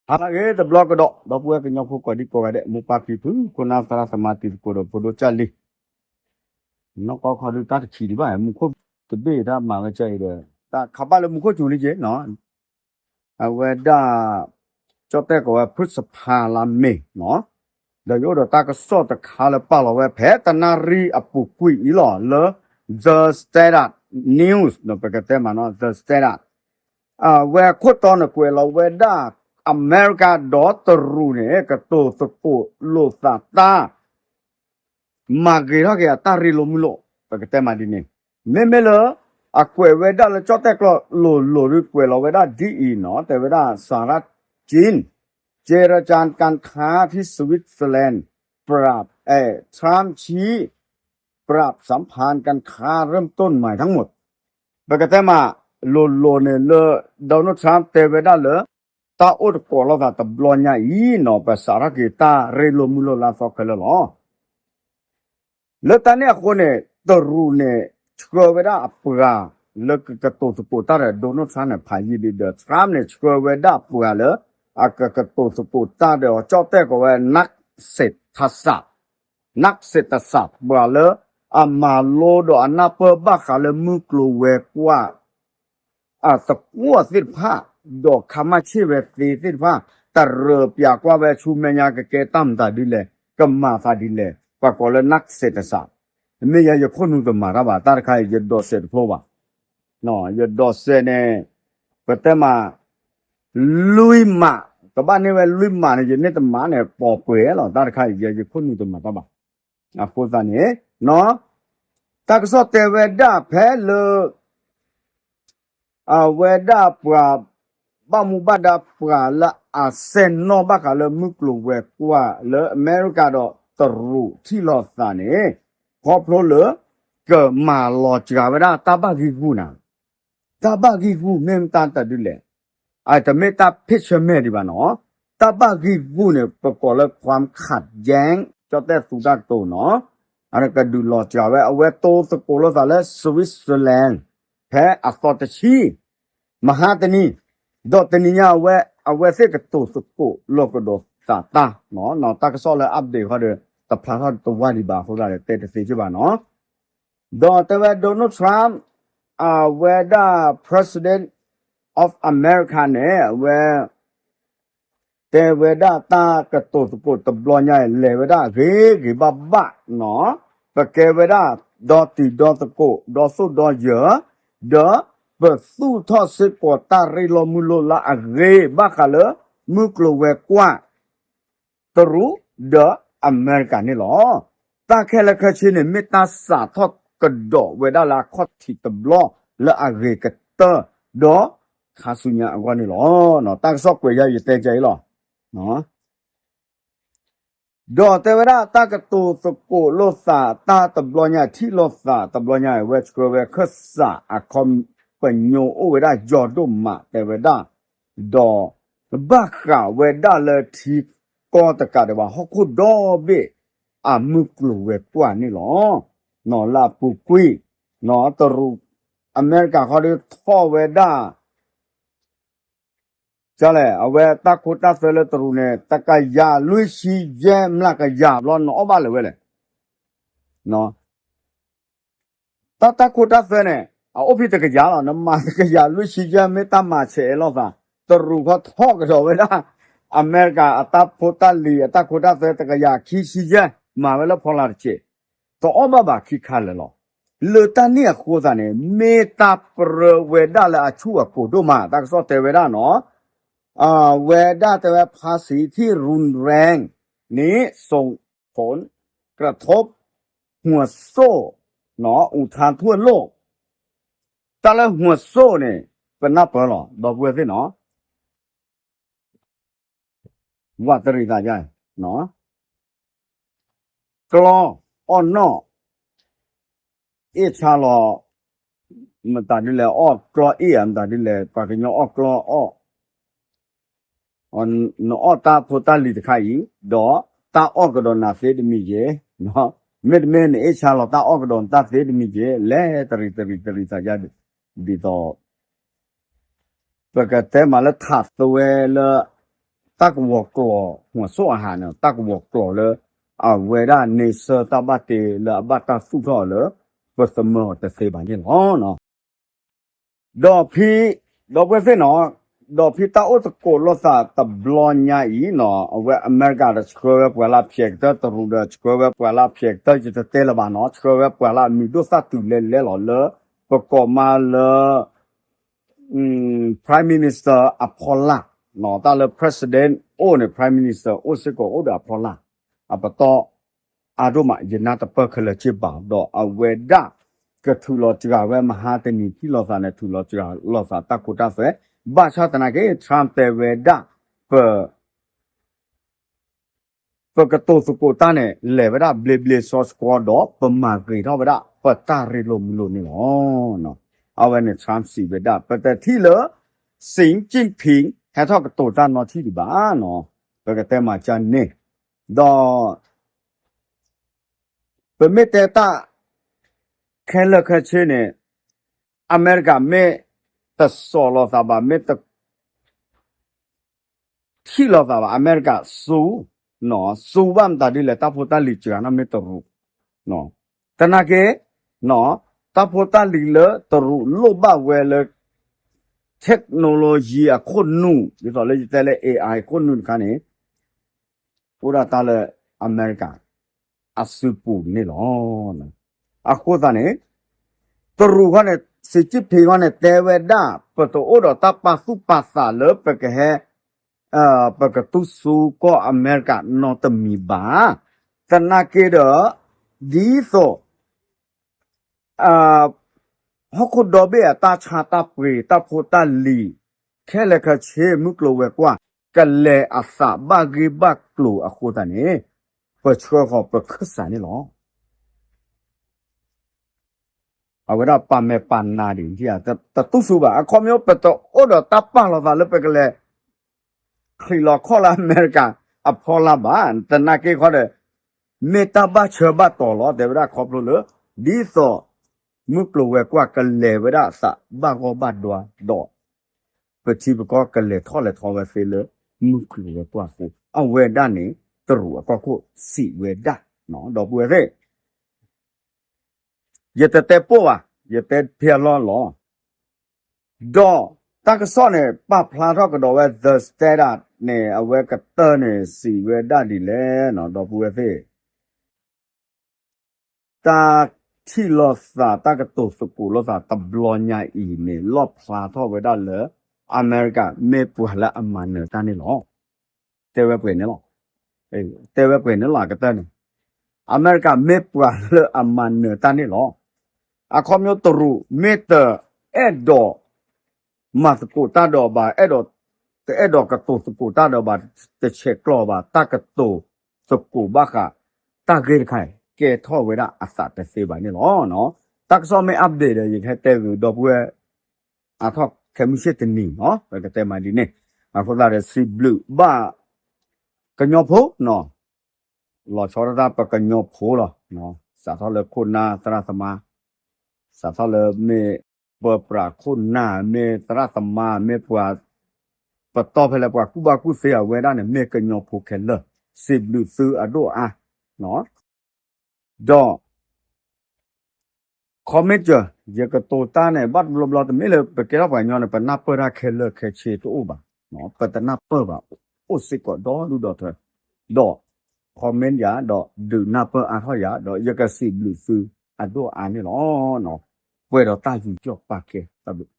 ဟါလၢအဂ့ၤတဘျီကဒီး ဒီပုၢ်ဝဲၢ်ကညီဖိကိးဒံကိးဂၤဒဲး မိၢ်ပၢ်ဖံဖု ခိၣ်နၢ်သရၣ်သမါတံၤသကိးဒီးဖိဒိၣ်ကၢ်လံၤ နီၢ်ကီၢ်ခီဒုးတၢ်တခံးဒံးဘၣ် မူခိၣ်တဘ့ၣ်တၢ်မၤဝဲကၢအံၤဒီး တၢ်ခးဘၣ်လၢမူခိၣ်စူၤလံက့နီၤ အဝဲဒၣ် ကၠီၣ်တဲၣ်ကိးဝဲ ဖုၣ်စဖါလါမ့ၤနီၤ ဒီးယအိၣ်ဒီးတၢ်ကစီၣ်တခါလၢပာ်လီၤဝဲဖဲတနၣ်ရံၣ်အပူၤကွံာ်အံၤလီၤ လၢ The Standard News နီၤ ပကတဲမးနီၤ The Standard အဝဲခိၣ်တီန့ၣ်ကွဲးလီၤဝဲဒၣ် အမဲရကၤဒီးတရူးန့ၣ် ကတိၤသကိးလိာ်သးတၢ် မၤဂ့ၤထီၣ်က့ၤအတၢ်ရ့လိာ်မုာ်လိာ် ပကတဲမးဒ်န့ၣ် မ့မ့ၢ်လၢ အကွဲးဝဲဒၣ်လၢကၠီၣ်တဲၣ်ကျိာ်လိၤလိၤဒုးကွဲးလီၤဝဲဒၣ်ဒ်အံၤနီၤ တဲဝဲဒၣ် สหรัฐจีน เจรจาการค้าที่สวิตเซอร์แลนด์ ปรับ เอ่อ ทรัมป์ชี้ ปรับสัมพันธ์การค้าเริ่มต้นใหม่ทั้งหมด ပကတဲမး လိၤလိၤန့ၣ်လၢ Donald Trump တဲဝဲဒၣ်လၢ တၢ်အိၣ်တကိးလိာ်သးတဘျီညါအံၤနီၤ ပစးထီၣ်က့ၤတၢ်ရ့လိာ်မုာ်လိာ်လၢအသီခဲလၢာ်လီၤ. လၢတၢ်န့ၣ်အဃိန့ၣ် တရူးန့ၣ် ဆှၢဝဲဒၣ်အပှၤ လၢကကတိၤသကိးတၢ်ဒီး Donald Trump န့ၣ် ဖးယံာ်ဒံးဒီး Trump န့ၣ် ဆှၢဝဲဒၣ်ပှၤလၢ အကကတိၤသကိးတၢ်ဒီး ကၠီၣ်တဲၣ်ကိးဝဲ နၢ်စံးတစး နၢ်စံးတစး ပှၤလၢ အမၤလိဒီးအနၢ်ပၢၢ်ဘၣ်ဃးလၢမုၢ်ကျိၤဝဲၤကွာ် အသကွီၢ်သ့ၣ်တဖၣ် ဒီးခါမၢ်ဆ့ၣ်ဝဲသ့သ့ၣ်တဖၣ် တရၢးပၠးကွၢ်ဝဲဆူမဲာ်ညါကကဲတၢ်မတၤဒ်လဲၣ် ကမၤသးဒ်လဲၣ် ပှၤကိးလၢနၢ်စံးတစး မ့ၢ်ယၤယခိၣ်နူာ်တမၤတၢ်ဘၣ် တၢ်တခါအံၤ ယဒိးစဲးတဖျိဘၣ် ယဒိးစဲးန့ၣ် ပတဲမး လွံၢ်မး ကဘၣ်န့ၢ်ဝဲလွံၢ်မးန့ၣ် ယန့ၢ်တမးန့ၣ် ပိာ်ပှဲၤလီၤ တၢ်တခါအံၤ ယၤယခိၣ်နူာ်တမၤတၢ်ဘၣ် အဃိသတးန့ၣ် တၢ်ကစီၣ်တဲဝဲဒၣ်ဖဲလၢ အဝဲဒၣ်ပှၤ ဘၣ်မူဘၣ်ဒါပှၤလၢအစဲနီၣ်ဘၣ်ဃးလၢမုၢ်ကျိၤဝဲၤကွာ်လၢအမဲရကၤဒီးတရူးထံၣ်လိာ်သးန့ၣ် ခီဖျိလၢ ကမၤလီၤစှၤဝဲဒၣ်တၢ်ဘၣ်ဂံၢ်ဂူာ်နၤ တၢ်ဘၣ်ဂံၢ်ဂူာ်မ့ၢ်မတၤတၢ်ဒ်လဲၣ် အတမ့ၢ်တၢ်ဖ့ၣ်ဆၢမဲာ်ဒံးဘၣ်နီၤ တၢ်ဘၣ်ဂံၢ်ဂူာ်န့ၣ် ပကိးလၢ ความขัดแย้ง ကၠီၣ်တဲၣ်သူတၢ်ကတိၤနီၤ အကဒုးလီၤစှၤဝဲ အဝဲတိသကိးလိာ်သးလၢ Switzerland ဖဲအသီတဆံ မဟါတနံၤ ဒီးတနံၤညါအဝဲ အဝဲသ့ၣ်ကတိၤသကိးလိာ်ကဒီးသးတၢ် တၢ်ကစီၣ်လၢ update ခီဒီး တဖျါထီၣ်တဝၢ်ဒံးဘၣ်အဃိသတးဒီး တဲတသ့က့ဘၣ်နီၤ ဒီးတဲဝဲ Donald Trump အဝဲဒၣ် President of America န့ၣ် အဝဲ တဲဝဲဒၣ်တၢ်ကတိၤသကိးတဘျီညါအံၤ လဲၤဝဲဒၣ်ဂ့ၤဂ့ၤဘၣ်ဘၣ်နီၤ ပကဲဝဲဒၣ် ဒီတံၤဒီသကိး ဒီသိၣ်ဒီယၢၤ ဒီးပသူၣ်ထီၣ်စ့ၢ်ကီးတၢ်ရ့လိာ်မုာ်လိာ်လၢအဂ့ၤ ဘၣ်ဃးလၢ မုၢ်ကျိၤဝဲၤကွာ် တရူး ဒီးအမဲရကၤန့ၣ်လီၤ. တၢ်ခဲလၢာ်ခဲဆ့န့ၣ် မ့ၢ်တၢ်စးထီၣ်ကဒီးဝဲဒၣ်လၢအခီၣ်ထံးတဘျီလၢအဂ့ၤကတၢၢ် ဒီးခါဆူညါအဂီၢ်န့ၣ်လီၤ. တၢ်ကစီၣ်ကွဲးယၤယတဲကဲအံၤလီၤ. ဒီးတဲဝဲဒၣ်တၢ်ကတိၤသကိးလိာ်သးတၢ်တဘျီညါ ထံၣ်လိာ်သးတဘျီညါ အဝဲဆှၢဝဲခၢၣ်စးအခီပညီအိၣ်ဝဲဒၣ်ယီၤဒိၣ်မးတဲဝဲဒၣ် ဒီးဘၣ်ဃးဝဲဒၣ်လၢထံကီၢ်တကးဒံးဘၣ် ဟီၣ်ခိၣ်ဒီဘ့ၣ်အမုၢ်ကျိၤဝဲၤကွာ်န့ၣ်လီၤ. နီၢ်လၢအပူၤကွံာ် နီၢ်တရူး အမဲရကၤဃီဒီးထီၣ်ဝဲဒၣ် ကလဲၣ် အဝဲတၢ်ခိတၢ်သွဲလၢတရူးန့ၣ် တကယၤလွံၢ်ဆံယဲၢ်မျးကယၤဘျီ နအီၣ်ဘၣ်လၢၤဝဲလဲၣ်. တၢ်တၢ်ခိတၢ်သွဲန့ၣ် အအိၣ်ဖဲတကယၤလီၤ. နမၤတကယၤလွံၢ်ဆံယဲၢ် မ့ၢ်တၢ်မၤဆဲးအဲၣ်လိာ်သး, တရူးခီထီၣ်ကဒီးဝဲဒၣ် အမဲရကၤအတၢ်ဖိတၢ်လံၤ အတၢ်ခိတၢ်သွဲတကယၤခံဆံယဲၢ် မၤဝဲလၢဖီလာ်တစဲး, တအီၣ်ဘၣ်ဘၣ်ခံခါလၢာ်လီၤ. လၢတၢ်န့ၣ်အဃိသတးန့ၣ် မ့ၢ်တၢ်ပြၢဝဲဒၣ်လၢအဆူၣ်အကိၤဒိၣ်မး တၢ်ကစီၣ်တဲဝဲဒၣ်နီၤ အဝဲဒၣ်တဲဝဲ ภาษีที่รุนแรงนี้ส่งผลกระทบ หัวโซ่ อุทานทั่วโลก တၢ်လၢ หัวโซ่ န့ၣ် ပနၢ်ပၢၢ်လီၤ ဒီပုၢ်ဝဲၢ်သ့ၣ်နီၤ ဝးတရံးသးယါ ကျီအီၣ်နီၣ် အ့ၣ်ဆါလီၤ မတၤဒ်လဲၣ် အီၣ်ကျီအ့ၣ်ဧါ မတၤဒ်လဲၣ် ပှၤကညီအီၣ်ကျီအီၣ် နအီၣ်တၢ်ဖိတၢ်လံၤတခါအံၤ ဒီးတၢ်အီၣ်ကဒီးနၤသ့တမံၤက့ၤ, မ့တမ့ၢ်နအ့ၣ်ဆါလီၤတၢ်အီၣ်ကဒီးနတၢ်သ့တမံၤက့ၤ လဲၤတရံးတရံးတရံးသးယါဒ်သိး ပကတဲမးလၢထးသွဲလၢ တၢ် တၢ်ကဝီၤကျိာ် မီၤစိအဟးန့ၣ် တၢ်ကဝီၤကျိာ်လၢ အဝဲဒၣ်န့ဆၢၣ်တၢ်ဘၣ်တ့လၢအဘၣ်တၢ်သူၣ်ထီၣ်အီၤလၢ ပသမၢအီၤတသ့ဘၣ်န့ၣ်လီၤ. ဒီးဖဲ ဒီပုၢ်ဝဲၢ်သ့ၣ်နီၤ, ဒီးဖဲတၢ်အိၣ်သကိးလိာ်သးတဘျီညါအံၤနီၤ, အဝဲအမဲရကၤဒီးဆှၢဝဲပှၤလၢဖျဲးကတၢၢ်, တရူးဒီးဆှၢဝဲပှၤလၢဖျဲးကတၢၢ်, ယတတဲလၢၤဘၣ်နီၤ, ဆှၢဝဲပှၤလၢအမံၤဒိၣ်သၣ်တုၤလဲလဲလီၤလၢ ပကိးမးလၢ Prime Minister အဖီလာ်, တၢ်လၢ President အိၣ်န့ၣ် Prime Minister အိၣ်စ့ၢ်ကီးအိၣ်ဒီးအဖီလာ်, အပတီၢ် အါဒိၣ်မး ယနၢ်တပၢၢ်ခဲလၢာ်စ့ၢ်ဘၣ်, ဒီးအဝဲဒၣ် ကထုးလီၤစှၤဝဲမဟါတနံၤ ထံၣ်လိာ်သးန့ၣ် ထုးလီၤစှၤလိာ်သးတၢ်ခိတၢ်သွဲ, ဘၣ်ဆၣ်သနာ်က့ Trump တဲဝဲဒၣ် ပ ပကတိၤသကိးတၢ်န့ၣ် လဲၤဝဲဒၣ်ဘျ့ဘျ့ဆှီဆှီဒီး ပမၤဂ့ၤထီၣ်ဝဲဒၣ် ပတၢ်ရ့လိာ်မုာ်လိာ်န့ၣ်လီၤ. အဝဲန့ၣ် Trump စံးဝဲဒၣ် ပတထံၣ်လၢ Xi Jinping ဟဲထီၣ်ကတိၤတၢ်နီထံၣ်ဒံးဘၣ်နီၤ, ပကတဲမၤကၢ်န့ၣ်, ဒီး ပမ့ၢ်တဲတၢ် ခဲလၢာ်ခဲဆ့န့ၣ် အမဲရကၤမ့ၢ်တစိာ်လိာ်သးဘၣ်, မ့ၢ်တထံၣ်လိာ်သးဘၣ်, အမဲရကၤစူ, စူဘၣ်မတၤဒ်လဲၣ် တၢ်ဖိတၢ်လံၤစှၤနီၣ် မ့ၢ်တရူး, သနာ်က့ တၢ်ဖိတၢ်လံၤလၢတရူးလိၣ်ဘၣ်ဝဲလၢ technology အခိၣ်နူာ် ဒ်သိးလၢယတဲလၢ AI အခိၣ်နူာ်တခါန့ၣ် အိၣ်ဒၣ်တၢ်လၢအမဲရကၤ အစုပူၤန့ၣ်လီၤ. အဃိသတးန့ၣ် တရူးခီန့ၣ် Xi Jinping ခီန့ၣ် တဲဝဲဒၣ် ပတအိၣ်ဒီးတၢ်ပာ်သူၣ်ပာ်သးလၢပကဟဲ ပကတူၢ်ဆူကီၢ်အမဲရကၤနီတမံၤဘၣ်. သနာ်က့ဒီး ဒ်သိး ဟီၣ်ခိၣ်ဒီဘ့ၣ်အတၢ်ဆါတၢ်ပှ့ၤ တၢ်ဖိတၢ်လံၤ ခဲလၢာ်ခဲဆ့ မုၢ်ကျိၤဝဲၤကွာ် ကလဲၤအသးဘၣ်ဂ့ၢ်ဘၣ်ကျိၤအဃိသတးန့ၣ် ပဆှၢဃီၤပခၢၣ်စးန့ၣ်လီၤ. အဝဲဒၣ်ပာ်မဲာ်ပာ်နါဒံး တတူၢ်ဆူဘၣ်. အခီပညီ ပတအိၣ်ဒီးတၢ်ပာ်လီၤသးလၢပကလဲၤ ချံးလီၤခီၣ်လၢအမဲရကၤအဖီလာ်ဘၣ်. သနာ်က့ခီဒီး မ့ၢ်တၢ်ဘၣ်ဆၢဘၣ်တီၤလီၤ. တဲဝဲဒၣ်ခီဖျိလၢ ဒ်သိး မုၢ်ကျိၤဝဲၤကွာ်ကလဲၤဝဲဒၣ်အသးဘၣ်ဂီၢ်ဘၣ်ဒွါဒီး ပထံပကီၢ်ကလဲၤထီၣ်လဲၤထီဝဲသ့လၢ မုၢ်ကျိၤဝဲၤကွာ်အဃိ အဝဲဒၣ်န့ၣ် တရူးအကီၢ်ခိၣ်စံးဝဲဒၣ် ဒီပုၢ်ဝဲၢ်သ့ၣ် ယတတဲပိၢ်ဘၣ်, ယတဲဖဲအလီၢ်လီၤ. ဒီးတၢ်ကစီၣ်န့ၣ် ပာ်ဖျါထီၣ်ကဒီးဝဲ The Standard န့ၣ် အဝဲကတၢၢ်န့ၣ် စံးဝဲဒၣ်ဒ်လဲၣ်နီၤ ဒီပုၢ်ဝဲၢ်သ့ၣ်, တၢ်ထံၣ်လိာ်သး တၢ်ကတိၤသကိးလိာ်သးတဘျီညါအံၤန့ၣ် လီၣ်ဖျါထီၣ်ဝဲဒၣ်လၢ အမဲရကၤမ့ၢ်ပှၤလၢအမၤနၢၤတၢ်န့ၣ်လီၤ. တဲဝဲပှဲၤန့ၣ်လီၤ. တဲဝဲပှဲၤန့ၣ်လီၤ အကတၢၢ်န့ၣ်, အမဲရကၤမ့ၢ်ပှၤလၢအမၤနၢၤတၢ်န့ၣ်လီၤ. အခီပညီတရူး မ့ၢ်တအဲၣ်ဒိး မၤသကိးတၢ်ဒီးဘၣ်, တအဲၣ်ဒိးကတိၤသကိးတၢ်ဒီးဘၣ်, တဆဲးကျိးဘၣ် တၢ်ကတိၤသကိးဘၣ်ဃး တၢ်ဂ့ၢ်တခါ ကဲထီၣ်ဝဲဒၣ်အသးတသ့ဘၣ်န့ၣ်လီၤ. တၢ်ကစီၣ်မ့ၢ် update ဒီး ယကဟဲတဲဂ့ၤဒီပုၢ်ဝဲၢ် အါထီၣ်ခဲမုၢ်ဆ့ၣ်တနံၤနီၤ ပကတဲမးဒ်န့ၣ်, အဃိသတးဒီး စံးဘျုးဘၣ် ကညီဖိနီၤ, လီၤဆီဒၣ်တၢ်ပကညီဖိလီၤ. စးထီၣ်လၢခိၣ်နၢ်သရၣ်သမါ, စးထီၣ်လၢမ့ၢ်ပၢပြးခိၣ်နၢ် မ့ၢ်သရၣ်သမါ မ့ၢ်ပှၤ ပတီၢ်ဖဲလဲၣ် ပှၤကူၣ်ဘၣ်ကူၣ်သ့အဝဲဒၣ်န့ၣ် မ့ၢ်ကညီဖိခဲလၢာ်, စံးဘျုးသုအဒိၣ်အါ ဒီး comment ယကတိၤတၢ်န့ၣ် ဘၣ်တဘျီဘျီ တမ့ၢ်လၢပကဲထီၣ်ပှၤကညီန့ၣ် ပနၢ်ပၢၢ်တၢ်ခဲလၢာ်ခဲဆ့တအိၣ်ဘၣ်, ပတနၢ်ပၢၢ်ဘၣ်, အိၣ်စ့ၢ်ကီးဒီဒူၣ်ဒီထၢ, ဒီး comment ယၤ ဒီးဒုးနၢ်ပၢၢ်အါထီၣ်ယၤ ဒီးယကစံးဘျုးသုအဒိၣ်အါန့ၣ်လီၤ. ပှဲၤဒီးတၢ်ယူးယီၣ်ပာ်ကဲ တၢ်ဘျုး